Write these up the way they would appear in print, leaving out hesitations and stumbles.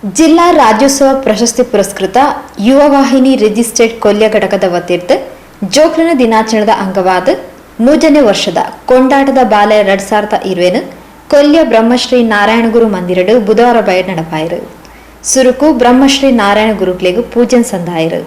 ಜಿಲ್ಲಾ ರಾಜ್ಯೋತ್ಸವ ಪ್ರಶಸ್ತಿ ಪುರಸ್ಕೃತ ಯುವವಾಹಿನಿ ರಿಜಿಸ್ಟರ್ಡ್ ಕೊಲ್ಯ ಘಟಕದ ವತಿರ್ದ್ ಜೋಕ್ಲನ ದಿನಾಚರಣೆದ ಅಂಗವಾದ ಮೂಜನೇ ವರ್ಷದ ಕೊಂಡಾಟದ ಬಾಲೆ 2020 ಕೊಲ್ಯ ಬ್ರಹ್ಮಶ್ರೀ ನಾರಾಯಣಗುರು ಮಂದಿರಡು ಬುಧವಾರ ಬಯ ನಡಪಾಯರು. ಸುರುಕು ಬ್ರಹ್ಮಶ್ರೀ ನಾರಾಯಣ ಗುರುಕ್ಲೆಗ್ ಪೂಜೆ ಸಂದಾಯರು.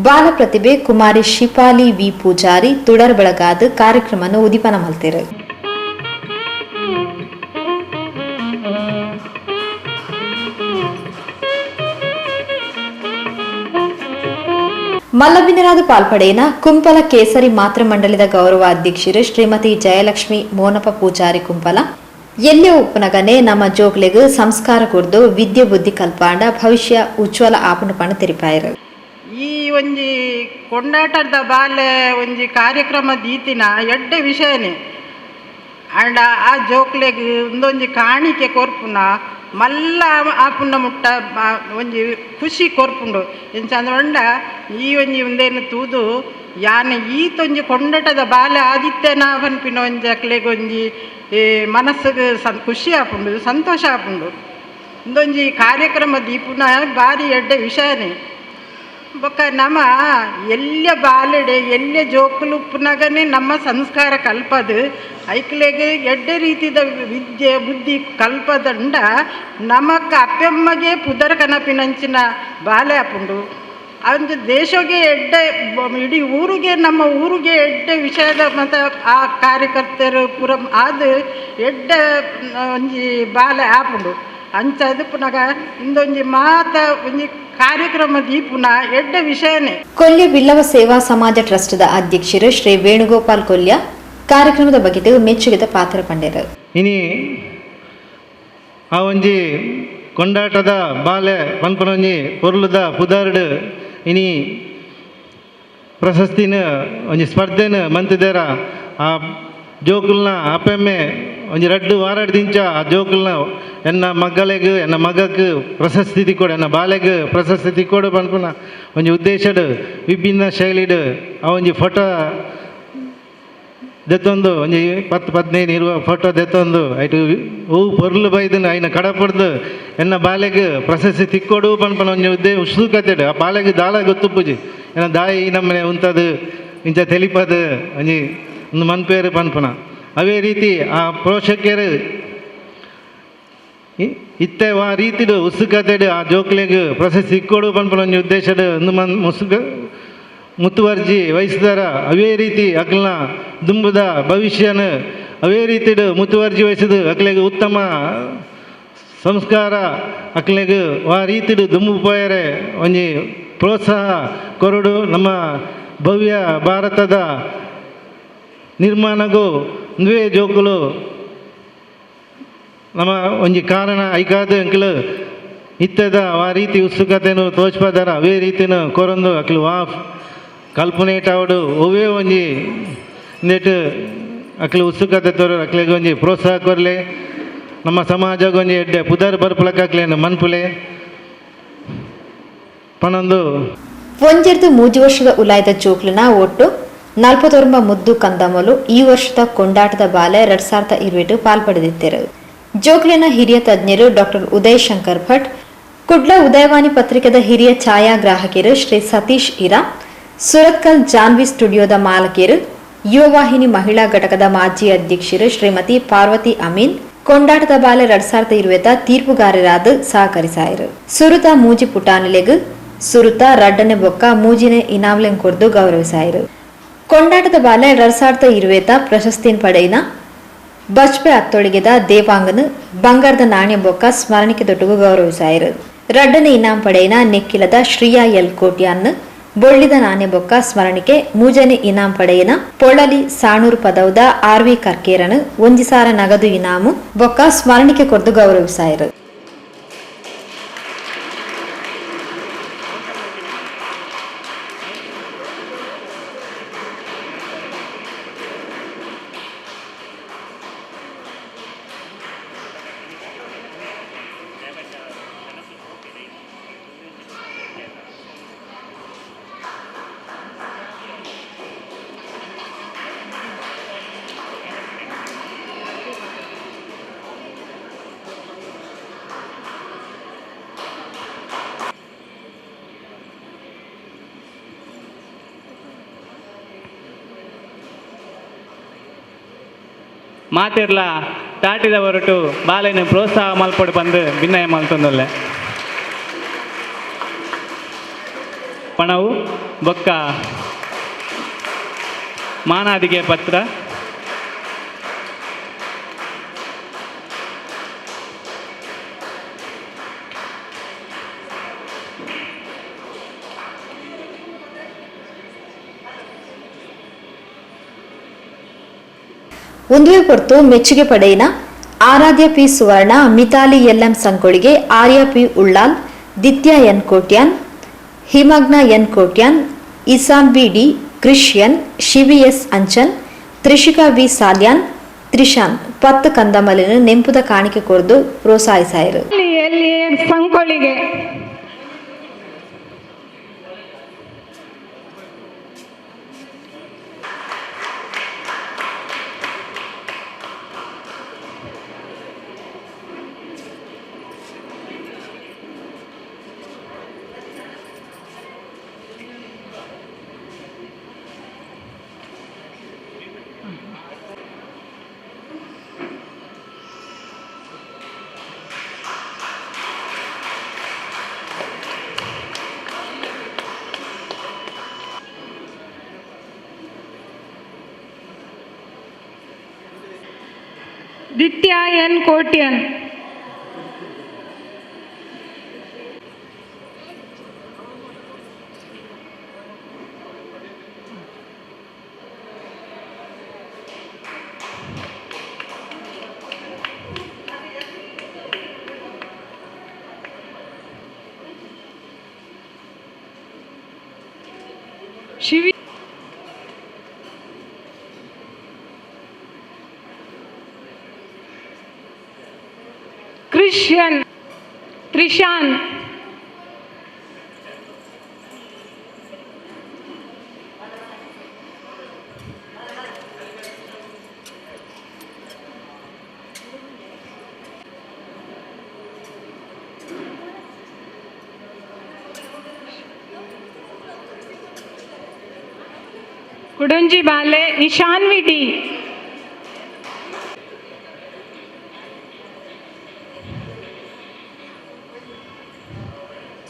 ಬಾಲ ಪ್ರತಿಭೆ ಕುಮಾರಿ ಶಿಪಾಲಿ ವಿ ಪೂಜಾರಿ ತುಡರ್ ಬೆಳಗಾದ ಕಾರ್ಯಕ್ರಮವನ್ನು ಉದಿಪನ ಮಲ್ತೆರು. ಮಲ್ಲಬಿನ್ನರಾದ ಪಾಲ್ಪಡೆಯನ ಕುಂಪಲ ಕೇಸರಿ ಮಾತೃಮಂಡಲಿದ ಗೌರವ ಅಧ್ಯಕ್ಷರು ಶ್ರೀಮತಿ ಜಯಲಕ್ಷ್ಮಿ ಮೋನಪ್ಪ ಪೂಜಾರಿ ಕುಂಪಲ ಎಲ್ಲೆ ಉಪ್ಪುನಗನೆ ನಮ್ಮ ಜೋಕ್ಲೆಗ್ ಸಂಸ್ಕಾರ ಕೊರ್ದು ವಿದ್ಯೆ ಬುದ್ಧಿ ಕಲ್ಪಾಂಡ ಭವಿಷ್ಯ ಉಜ್ವಲ ಆಪುಂಡು ಪಂಡ ತೆರಿಪಾಯರು. ಈ ಒಂಜಿ ಕೊಂಡಾಟದ ಬಾಲೆ ಒಂಜಿ ಕಾರ್ಯಕ್ರಮ ದೀತಿನ ಎಡ್ಡೆ ವಿಷಯನೇ. ಆಂಡ ಆ ಜೋಕ್ಲೆಗ್ ಉಂದೊಂಜಿ ಕಾಣಿಕೆ ಕೊರ್ಪುನ ಮಲ್ಲ ಆಪುನ ಮುಟ್ಟ ಒಂಜಿ ಖುಷಿ ಕೊರ್ಪುಂಡು. ಎಂಚಂದ ಈ ಒಂಜಿ ಉಂದೇನು ತೂದು ಯಾನ್ ಈತೊಂಜಿ ಕೊಂಡಾಟದ ಬಾಲೆ ಆದಿತ್ಯನ ಪನ್ಪಿನ ಒಂಜಿ ಅಕ್ಲೆಗ್ ಒಂಜಿ ಮನಸ್ಸುಗ್ ಖುಷಿ ಆಪುಂಡು, ಸಂತೋಷ ಆಪುಂಡು. ಉಂದೊಂಜಿ ಕಾರ್ಯಕ್ರಮ ದೀಪುನ ಬಾರಿ ಎಡ್ಡೆ ವಿಷಯನೇ. ಬೊಕ್ಕ ನಮ ಎಲ್ಯ ಬಾಲೆಡೆ ಎಲ್ಯ ಜೋಕುಲು ಉಪ್ಪುನಗನೆ ನಮ್ಮ ಸಂಸ್ಕಾರ ಕಲ್ಪದು ಐಕ್ಲೆಗ್ ಎಡ್ಡೆ ರೀತಿದ ವಿದ್ಯೆ ಬುದ್ಧಿ ಕಲ್ಪದಂಡ ನಮಕ್ ಅಪ್ಪೆಮ್ಮಗೆ ಪುದರ್ ಕನಪಿನಂಚಿನ ಬಾಲೆ ಆಪುಂಡು. ಅಂಚ ದೇಶಗೆ ಎಡ್ಡೆ, ಇಡೀ ಊರಿಗೆ, ನಮ್ಮ ಊರಿಗೆ ಎಡ್ಡೆ ವಿಷಯದ ಮತ್ತು ಆ ಕಾರ್ಯಕರ್ತರು ಪೂರ ಆದ್ ಎಡ್ಡೆ ಒಂಜಿ ಬಾಲೆ ಆಪುಂಡು. ಅಂಚ ಪುನಗ ಇಂದೊಂಜಿ ಮಾತ ಒಂಜಿ ಕಾರ್ಯಕ್ರಮ ದೀಪುನ ಎಡ್ಡೆ ವಿಷಯನೇ. ಕೊಲ್ಯ ಬಿಲ್ಲವ ಸೇವಾ ಸಮಾಜ ಟ್ರಸ್ಟ್ದ ಅಧ್ಯಕ್ಷರು ಶ್ರೀ ವೇಣುಗೋಪಾಲ್ ಕೊಲ್ಯ ಕಾರ್ಯಕ್ರಮದ ಬಗ್ಗೆ ಮೆಚ್ಚುಗೆದ ಪಾತ್ರ ಪಂಡೆರು. ಇನಿ ಆ ಒಂಜಿ ಕೊಂಡಾಟದ ಬಾಲೆ ಪನ್ಪುನ ಒಂಜಿ ಪೊರ್ಲುದ ಪುದರ್ಡ್ ಇನಿ ಪ್ರಶಸ್ತಿನ ಒಂಜಿ ಸ್ಪರ್ಧೆನ್ ಮಂತಿದೇರ. ಆ ಜೋಕುಲ್ನ ಅಪ್ಪೆಮ್ಮೆ ಒಂಜಿ ರಡ್ಡ್ ವಾರಡ್ ದಿಂಚ ಆ ಜೋಕುಲ್ನ ಎನ್ನ ಮಕ್ಕಳಿಗ್ ಎನ್ನ ಮಗಕ್ ಪ್ರಶಸ್ತಿ ತಿಕ್ಕೊಡು, ಎನ್ನ ಬಾಲೆಗ್ ಪ್ರಶಸ್ತಿ ತಿಕ್ಕೊಡು ಪನ್ಪುನ ಒಂಜಿ ಉದ್ದೇಶಡ್ ವಿಭಿನ್ನ ಶೈಲಿಡ್ ಆ ಒಂಜಿ ಫೋಟೋ ದೆತ್ತೊಂದು ಒಂಜಿ 10 15 20 ಫೋಟೋ ದೆತ್ತೊಂದು ಐಟ್ ಹೂ ಪೊರ್ಲು ಬೈದನ್ ಐನ ಕಡಪುಡ್ದು ಎನ್ನ ಬಾಲೆಗ್ ಪ್ರಶಸ್ತಿ ತಿಕ್ಕೊಡು ಪನ್ಪುನ ಒಂಜಿ ಉತ್ಸುಕತೆಡ್ ಆ ಬಾಲೆಗ್ ದಾಲ ಗೊತ್ತುಪ್ಪುಜಿ, ಎನ್ನ ದಾಯಿ ನಮ್ಮನೆ ಉಂತದು ಇಂಚ ತೆಲಿಪದು ಒಂಜಿ ಉಂದು ಮನ್ಪೇರು ಪನ್ಪುನ. ಅವೇ ರೀತಿ ಆ ಪೋಷಕರು ಇತ್ತೆ ಆ ರೀತಿಡ್ ಉತ್ಸುಕತೆಡ್ ಆ ಜೋಕ್ಲೆಗ್ ಪ್ರಶಸ್ತಿ ತಿಕ್ಕೊಡು ಪನ್ಪುನ ಒಂಜಿ ಉದ್ದೇಶಡ್ ಉಂದು ಮನ್ ಮುಸುಕ ಮುತುವರ್ಜಿ ವಹಿಸಿದಾರ. ಅವೇ ರೀತಿ ಅಕ್ಲ್ನ ದುಂಬುದ ಭವಿಷ್ಯನ ಅವೇ ರೀತಿಡ್ ಮುತುವರ್ಜಿ ವಹಿಸಿದು ಅಕ್ಲೆಗ್ ಉತ್ತಮ ಸಂಸ್ಕಾರ ಅಕ್ಲೆಗ್ ಆ ರೀತಿಡ್ ದುಂಬು ಪೋಯರೆ ಒಂಜಿ ಪ್ರೋತ್ಸಾಹ ಕೊರಡು. ನಮ್ಮ ಭವ್ಯ ಭಾರತದ ನಿರ್ಮಾಣಗೂ ಉಂದುವೇ ಜೋಕುಲು ನಮ್ಮ ಒಂಜಿ ಕಾರಣ. ಐಕಾದ್ ಎಂಕ್ಲು ಇತ್ತದ ಆ ರೀತಿ ಉತ್ಸುಕತೆನು ತೋಜ್ಪದಾರ. ಅವೇ ರೀತಿನ ಕೊರೊಂದು ಅಕ್ಲು ವಾ ಕಲ್ಪನೇಟ್ ಆವಡು ಒವ್ವೇ ಒಂಜಿ ಇಂದೆಟ್ ಅಕ್ಲು ಉತ್ಸುಕತೆ ತೋರು ಅಕ್ಲೆಗ್ ಒಂಜಿ ಪ್ರೋತ್ಸಾಹ ಕೊರ್ಲೆ. ನಮ್ಮ ಸಮಾಜಗ್ ಒಂಜಿ ಎಡ್ಡೆ ಪುದರ್ ಬರ್ಪುಲಕ ಅಕ್ಲೆನ ಮನ್ಪುಲೆ ಪನೊಂದು. 1ರ್ದು 3 ವರ್ಷದ ಉಲಾಯ್ದ ಜೋಕ್ಲನ ಒಟ್ಟು 49 ಮುದ್ದು ಕಂದಮಲು ಈ ವರ್ಷದ ಕೊಂಡಾಟದ ಬಾಲೆ 2020 ಪಾಲ್ಪಡೆದಿದ್ದರು. ಜೋಕ್ಲಿನ ಹಿರಿಯ ತಜ್ಞರು ಡಾಕ್ಟರ್ ಉದಯ್ ಶಂಕರ್ ಭಟ್, ಕುಡ್ಲ ಉದಯವಾಣಿ ಪತ್ರಿಕೆದ ಹಿರಿಯ ಛಾಯಾಗ್ರಾಹಕರು ಶ್ರೀ ಸತೀಶ್ ಇರಾ, ಸುರತ್ಕಲ್ ಜಾನ್ವಿ ಸ್ಟುಡಿಯೋದ ಮಾಲಕಿಯರು, ಯುವವಾಹಿನಿ ಮಹಿಳಾ ಘಟಕದ ಮಾಜಿ ಅಧ್ಯಕ್ಷರು ಶ್ರೀಮತಿ ಪಾರ್ವತಿ ಅಮೀನ್ ಕೊಂಡಾಟದ ಬಾಲೆ 2020 ತೀರ್ಪುಗಾರರಾದ ಸಹಕರಿಸಾಯರು. ಸುರುತ ಮೂಜಿ ಪುಟಾಣಿಲೆಗ್ ಸುರುತ, ರಡ್ಡನೆ ಬೊಕ್ಕ ಮೂಜಿನೆ ಇನಾಮ್ಲೆನ್ ಕೊರ್ದು ಗೌರವಿಸಾಯರು. ಕೊಂಡಾಟದ ಬಾಲೆ 2020 ಪ್ರಶಸ್ತಿನ ಪಡೆಯಿನ ಬಜ್ಪೆ ಅತ್ತೊಳಿಗೆದ ದೇವಾಂಗನ ಬಂಗಾರದ ನಾಣ್ಯ ಬೊಕ್ಕ ಸ್ಮರಣಿಕೆ ದೊಟ್ಟುಗು ಗೌರವಿಸಾಯರು. ರಡ್ಡನೆ ಇನಾಮ್ ಪಡೆಯಿನ ನೆಕ್ಕಿಲದ ಶ್ರೀಯಾ ಎಲ್ ಕೋಟ್ಯಾನ್ ಬೊಳ್ಳಿದ ನಾಣ್ಯ ಬೊಕ್ಕ ಸ್ಮರಣಿಕೆ, ಮೂಜನೆ ಇನಾಮ್ ಪಡೆಯಿನ ಪೊಳಲಿ ಸಾಣೂರು ಪದವುದ ಆರ್ ವಿ ಕರ್ಕೇರನ್ 1,000 ನಗದು ಇನಾಮು ಬೊಕ್ಕ ಸ್ಮರಣಿಕೆ ಕೊರ್ದು ಗೌರವಿಸಾಯರು. ಮಾತೆರ್ಲ ತಾಟಿದ ಹೊರಟು ಬಾಲೆನ ಪ್ರೋತ್ಸಾಹ ಮಲ್ಪಡು ಬಂದು ಭಿನ್ನಯ ಮಲ್ತೊಂದುಲ್ಲೆ. ಪಣವು ಬೊಕ್ಕ ಮಾನಾದಿಗೆ ಪತ್ರ. ಒಂದುವೆ ಹೊರತು ಮೆಚ್ಚುಗೆ ಪಡೆಯಿನ Aradhya P Suvarna, Mithali LM Sankolige, Arya P Ullal, Ditya N Kotian, Himagna N Kotian, Isan B D, Krishan, Shivi S Anchan, Trishika V Salian, Trishan ಪತ್ತು ಕಂದಮಲಿನ ನೆಂಪುದ ಕಾಣಿಕೆ ಕೊರ್ದು ಪ್ರೋತ್ಸಾಹಿಸಾಯರು. ಎಲ್ಲಿ ಸಂಕೊಳಿಗೆ. ದಿತ್ಯ ಎನ್ ಕೋಟ್ಯನ್. ಶಿವಿ. ಕ್ರಿಶ್ಚಿಯನ್ ತ್ರಿಶಾನ್. ಕುಡುಂಜಿ ಬಾಲೆ ಇಶಾನ್ವಿ ಡಿ.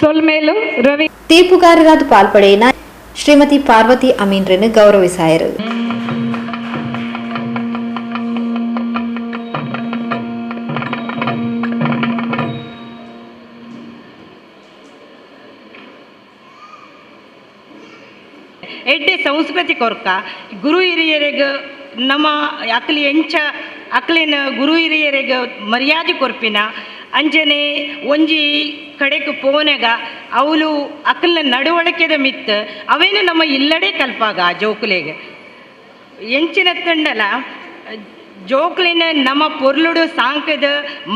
ಸೊಲ್ಮೇಲು ರವಿ. ತೀರ್ಪುಗಾರರಾದ ಪಾಲ್ಪಡೆಯಿನ ಶ್ರೀಮತಿ ಪಾರ್ವತಿ ಅಮೀನ್ರನ್ನು ಗೌರವಿಸಾಯರು. ಎಡ್ಡೆ ಸಂಸ್ಕೃತಿ ಕೊರ್ಕ ಗುರು ಹಿರಿಯರಿಗೆ ನಮ್ಮ ಅಕ್ಲಿ ಎಂಚ ಅಕ್ಲಿನ ಗುರು ಹಿರಿಯರಿಗೆ ಮರ್ಯಾದೆ ಕೊರ್ಪಿನ ಅಂಚನೆ ಒಂಜಿ ಕಡೆಕ್ ಪೋನೆಗ ಅವಳು ಅಕ್ಲ್ನ ನಡವಳಿಕೆದ ಮಿತ್ ಅವೇನು ನಮ್ಮ ಇಲ್ಲಡೆ ಕಲ್ಪಾಗ ಆ ಜೋಕುಲೆಗೆ. ಎಂಚಿನ ತಂಡಲ ಜೋಕ್ಲಿನ ನಮ್ಮ ಪೊರ್ಲುಡು ಸಾಂಕದ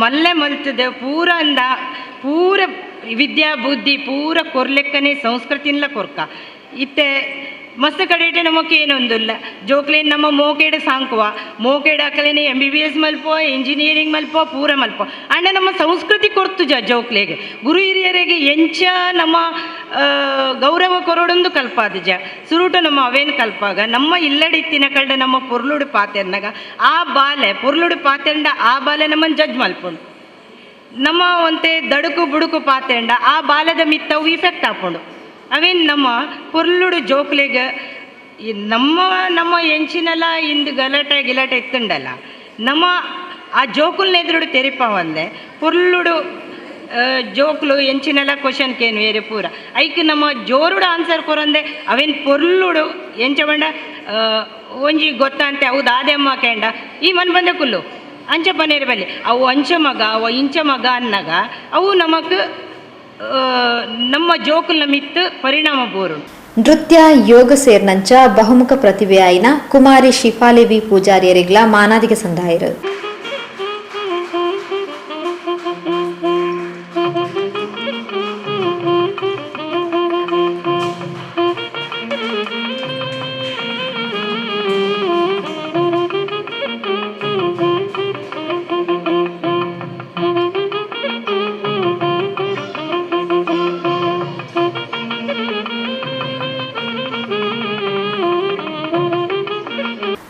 ಮಲ್ಲೆ ಮಲ್ತದ ಪೂರ ಅಂದ ಪೂರ ವಿದ್ಯಾ ಬುದ್ಧಿ ಪೂರ ಕೊರ್ಲೆಕ್ಕನೆ ಸಂಸ್ಕೃತಿನ್ಲ ಕೊರ್ಕ. ಇತ್ತೆ ಮಸ್ತ್ ಕಡೆಟೆ ನಮಕ್ ಏನೊಂದುಲ್ಲ ಜೋಕ್ಲೇನ್ ನಮ್ಮ ಮೋಕೇಡ ಸಾಂಕುವ ಮೋಕೇಡ ಅಕಲೇನೆ ಎಂ ಬಿ ಬಿ ಎಸ್ ಮಲ್ಪೋ, ಇಂಜಿನಿಯರಿಂಗ್ ಮಲ್ಪೋ, ಪೂರ ಮಲ್ಪೋ. ಅಂಡ ನಮ್ಮ ಸಂಸ್ಕೃತಿ ಕೊರ್ತುಜ ಜೋಕ್ಲೆಗೆ. ಗುರು ಹಿರಿಯರಿಗೆ ಎಂಚ ನಮ್ಮ ಗೌರವ ಕೊರೊಡೊಂದು ಕಲ್ಪಾದಿಜ ಸುರುಟು ನಮ್ಮ ಅವೇನು ಕಲ್ಪಾಗ ನಮ್ಮ ಇಲ್ಲಡಿತ್ತಿನ ಕಳ್ಳ ನಮ್ಮ ಪೊರ್ಲುಡು ಪಾತೆರ್ನಾಗ ಆ ಬಾಲೆ ಪೊರ್ಲುಡು ಪಾತೆಂಡ ಆ ಬಾಲೆ ನಮ್ಮನ್ನು ಜಡ್ಜ್ ಮಲ್ಪುಂಡು. ನಮ್ಮ ಒಂತೆ ದಡುಕು ಬುಡುಕು ಪಾತೆಂಡ ಆ ಬಾಲದ ಮಿತ್ತವು ಇಫೆಕ್ಟ್ ಆಪುಂಡು. ಅವೇನು ನಮ್ಮ ಪೊರ್ಲುಡು ಜೋಕ್ಲೆಗ್ ಈ ನಮ್ಮ ನಮ್ಮ ಎಂಚಿನೆಲ್ಲ ಇಂದು ಗಲಾಟೆ ಗಿಲಾಟೆ ಇತ್ತುಂಡಲ್ಲ ನಮ್ಮ ಆ ಜೋಕುಲ್ನ ಎದುರುಡು ತೆರಿಪಾವಂದೆ ಪೊರ್ಲುಡು ಜೋಕ್ಲು ಎಂಚಿನೆಲ್ಲ ಕ್ವಶನ್ ಕೇನು ಏರೆ ಪೂರ ಐಕ್ ನಮ್ಮ ಜೋರುಡು ಆನ್ಸರ್ ಕೊರಂದೆ ಅವೇನು ಪೊರ್ಲುಡು ಎಂಚ ಪಂಡ ಒಂಜಿ ಗೊತ್ತಂತೆ ಅವು ದಾದೆಮ್ಮ ಕೇಂಡ ಈ ಮನ್ ಬಂದೆ ಕುಲ್ಲು ಅಂಚ ಪನೇರು ಬಲ್ಲಿ ಅವು ಅಂಚ ಮಗ ಅವು ಇಂಚ ಮಗ ಅನ್ನಾಗ ಅವು ನಮಕ್ ನಮ್ಮ ಜೋಕುಲ್ನ ಮಿತ್ತು ಪರಿಣಾಮ ಬೋರುಂಡು. ನೃತ್ಯ ಯೋಗ ಸೇರ್ನಂಚ ಬಹುಮುಖ ಪ್ರತಿಭೆಯಾಯಿನ ಕುಮಾರಿ ಶಿಫಾಲಿ ವಿ ಪೂಜಾರಿಯರಿಗ್ಲ ಮಾನಾದಿಗೆ ಸಂದಾಯರು.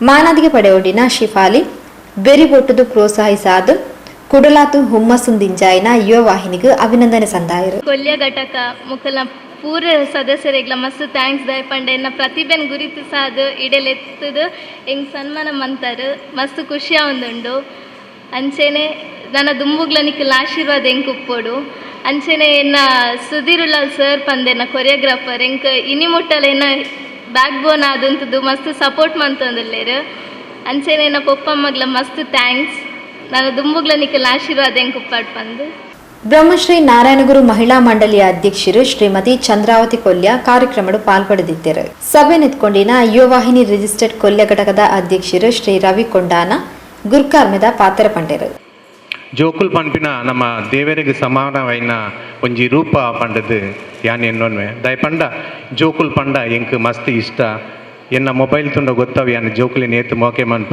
ಮಾನಾದಿಗೆ ಪಡೆಯೊಡಿನ ಶಿಫಾಲಿ ಬೆರಿ ಬೊಟ್ಟುದು ಪ್ರೋತ್ಸಾಹಿಸಾದ್ ಕುಡಲಾತು ಹುಮ್ಮಸ್ಸುಂದಿಂಜಾಯಿನ ಯುವ ವಾಹಿನಿಗೆ ಅಭಿನಂದನೆ ಸಂದಾಯರು. ಕೊಲ್ಯ ಘಟಕ ಮುಕಲ್ನ ಪೂರ ಸದಸ್ಯರೆಗ್ಲ ಮಸ್ತ್ thanks. ದಾಯೆ ಪಂಡ ಎನ್ನ ಪ್ರತಿಭೆನ್ ಗುರುತಿಸಾದ್ ಇಡೆಲೆತ್ತದು ಎಂಕ್ ಸನ್ಮಾನ ಮಂತಾರು. ಮಸ್ತ್ ಖುಷಿ ಆವೊಂದುಂಡು. ಅಂಚೆನೆ ನನ ದುಂಬುಗ್ಲ ನಿಕಲ್ನ ಆಶೀರ್ವಾದ ಎಂಕ್ ಉಪ್ಪೊಡು. ಅಂಚೆನೆ ಎನ್ನ ಸುಧೀರ್ ಉಳ್ಳಾಲ್ ಸರ್ ಪಂದ್ ಎನ್ನ ಕೊರಿಯೋಗ್ರಾಫರ್, ಎಂಕ್ ಇನಿ ಮುಟ್ಟಲ ಎನ್ನ ಬ್ಯಾಕ್ ಬೋನ್ ಆದುಂತುದು ಮಸ್ತ್ ಸಪೋರ್ಟ್ ಮಂತೊಂದುಲ್ಲೆರ್. ಅಂಚೆನೆ ಎನ್ನ ಪೊಪ್ಪಮ್ಮಗ್ಲ ಮಸ್ತ್ thanks. ನನ ದುಂಬುಗ್ಲ ನಿಕಲ್ನ ಆಶೀರ್ವಾದ ಎಂಕ್ ಉಪ್ಪಡ್ ಪಂದ್. ಬ್ರಹ್ಮಶ್ರೀ ನಾರಾಯಣಗುರು ಮಹಿಳಾ ಮಂಡಳಿಯ ಅಧ್ಯಕ್ಷರು ಶ್ರೀಮತಿ ಚಂದ್ರಾವತಿ ಕೊಲ್ಯ ಕಾರ್ಯಕ್ರಮಡು ಪಾಲ್ಪಡೆದಿದ್ದರು. ಸಭೆ ನಿತ್ಕೊಂಡಿನ ಯುವವಾಹಿನಿ ರಿಜಿಸ್ಟರ್ಡ್ ಕೊಲ್ಯ ಘಟಕದ ಅಧ್ಯಕ್ಷರು ಶ್ರೀ ರವಿ ಕೊಂಡಾನ ಗುರ್ಕಾರ್ಮೆದ ಪಾತ್ರ ಪಂಡೆರು. ಜೋಕುಲ್ ಪನ್ಪಿನ ನಮ್ಮ ದೇವರಿಗೆ ಸಮಾನವೈನ ಒಂಜಿ ರೂಪ ಪಂಡದು ಯಾನ್ ಎನ್ನೊನ್ವೆ. ದಾಯೆ ಪಂಡ ಜೋಕುಲ್ ಪಂಡ ಎಂಕ್ ಮಸ್ತ್ ಇಷ್ಟ. ಎನ್ನ ಮೊಬೈಲ್ ತುಂಡ ಗೊತ್ತವ ಯಾನ್ ಜೋಕುಲಿನ ಏತ್ ಮೋಕೆ ಮನ್ಪ.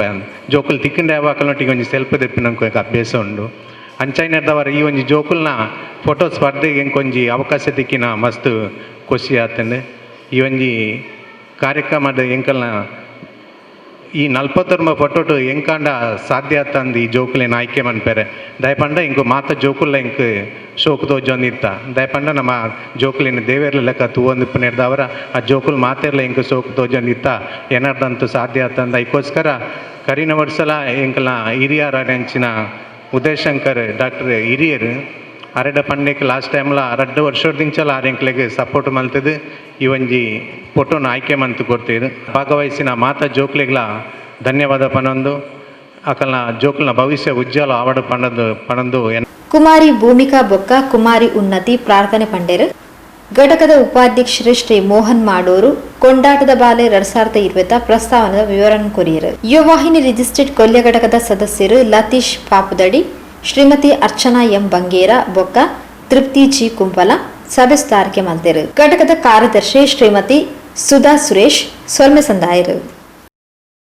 ಜೋಕುಲ್ ತಿಕ್ಕಂಡೆ ಯಾವಾಕಲ್ನೊಟ್ಟಿಗೆ ಒಂಜಿ ಸೆಲ್ಫ್ ದೆಪ್ಪಿನಂಕು ಅಭ್ಯಾಸ ಉಂಡು. ಅಂಚಾಯಿನದವರ ಈ ಒಂಜಿ ಜೋಕುಲ್ನ ಫೋಟೋ ಸ್ಪರ್ಧೆಗೆ ಎಂಕೊಂಜಿ ಅವಕಾಶ ತಿಕ್ಕಿನ ಮಸ್ತ್ ಖುಷಿ ಆತಂಡು. ಈ ಒಂಜಿ ಕಾರ್ಯಕ್ರಮದ ಎಂಕಲ್ನ ಈ 49 ಫೋಟೋಟು ಎಂಕಾಂಡ ಸಾಧ್ಯ ಆತಂದು ಈ ಜೋಕುಲೆನ ಆಯ್ಕೆ ಮನ್ಪೆರೆ. ದಯಪಂಡ ಇಂಕು ಮಾತ ಜೋಕುಲ್ಲ ಇಂಕ್ ಶೋಕು ತೋಜೊಂದಿತ್ತ. ದಯಪಂಡ ನಮ್ಮ ಜೋಕುಲಿನ ದೇವೆರ್ಲ ಲೆಕ್ಕ ತೂವೊಂದಿಪ್ಪುನೆರ್ದಾವರ ಆ ಜೋಕುಲು ಮಾತೆರ್ಲ ಇಂಕ್ ಶೋಕು ತೋಜೊಂದಿತ್ತ. ಎನರ್ದಂತೂ ಸಾಧ್ಯ ಆತಂದು ಐಕೋಸ್ಕರ ಕರಿನ ವರ್ಷಲ ಎಂಕಲ್ನ ಹಿರಿಯರ ಅಂಚಿನ ಉದಯಶಂಕರ್ ಡಾಕ್ಟರ್ ಹಿರಿಯರು ಅರೆಡ ಪಂಡೆಕ್ ಲಾಸ್ಟ್ ಟೈಮ್ಲ ರಡ್ಡು ವರ್ಷದಿಂಚಲ ಆರ್ ಎಂಕ್ಲೆಗ್ ಸಪೋರ್ಟ್ ಮಲ್ತದು ಈ ಒಂಜಿ ಫೋಟೋನ ಆಯ್ಕೆ ಮಂತ್ ಕೊಡ್ತೀರು. ಭಾಗವಹಿಸಿನ ಮಾತ ಜೋಕ್ಲೆಗ್ಲ ಧನ್ಯವಾದ ಪನೊಂದು, ಅಕಲ್ನ ಜೋಕ್ಲ್ನ ಭವಿಷ್ಯ ಉಜ್ವಲ ಆವಡ್ ಪನೊಂದು ಪನೊಂದು. ಕುಮಾರಿ ಭೂಮಿಕಾ ಬೊಕ್ಕ ಕುಮಾರಿ ಉನ್ನತಿ ಪ್ರಾರ್ಥನೆ ಪಂಡೆರು. ಘಟಕದ ಉಪಾಧ್ಯಕ್ಷರು ಶ್ರೀ ಮೋಹನ್ ಮಾಡೂರು ಕೊಂಡಾಟದ ಬಾಲೆ 2020 ಪ್ರಸ್ತಾವನದ ವಿವರಣೆ ಕೊರಿಯರು. ಯುವವಾಹಿನಿ ರಿಜಿಸ್ಟರ್ಡ್ ಕೊಲ್ಯ ಘಟಕದ ಸದಸ್ಯರು ಲತೀಶ್ ಪಾಪುದಡಿ, ಶ್ರೀಮತಿ ಅರ್ಚನಾ ಎಂ ಬಂಗೇರ ಬೊಕ್ಕ ತೃಪ್ತಿ ಜಿ ಕುಂಪಲ ಸಭೆ ಸುಧಾರಿಕೆ ಮಲ್ತೆರು. ಘಟಕದ ಕಾರ್ಯದರ್ಶಿ ಶ್ರೀಮತಿ ಸುಧಾ ಸುರೇಶ್ ಸೊಲ್ಮೆ ಸಂದಾಯರು.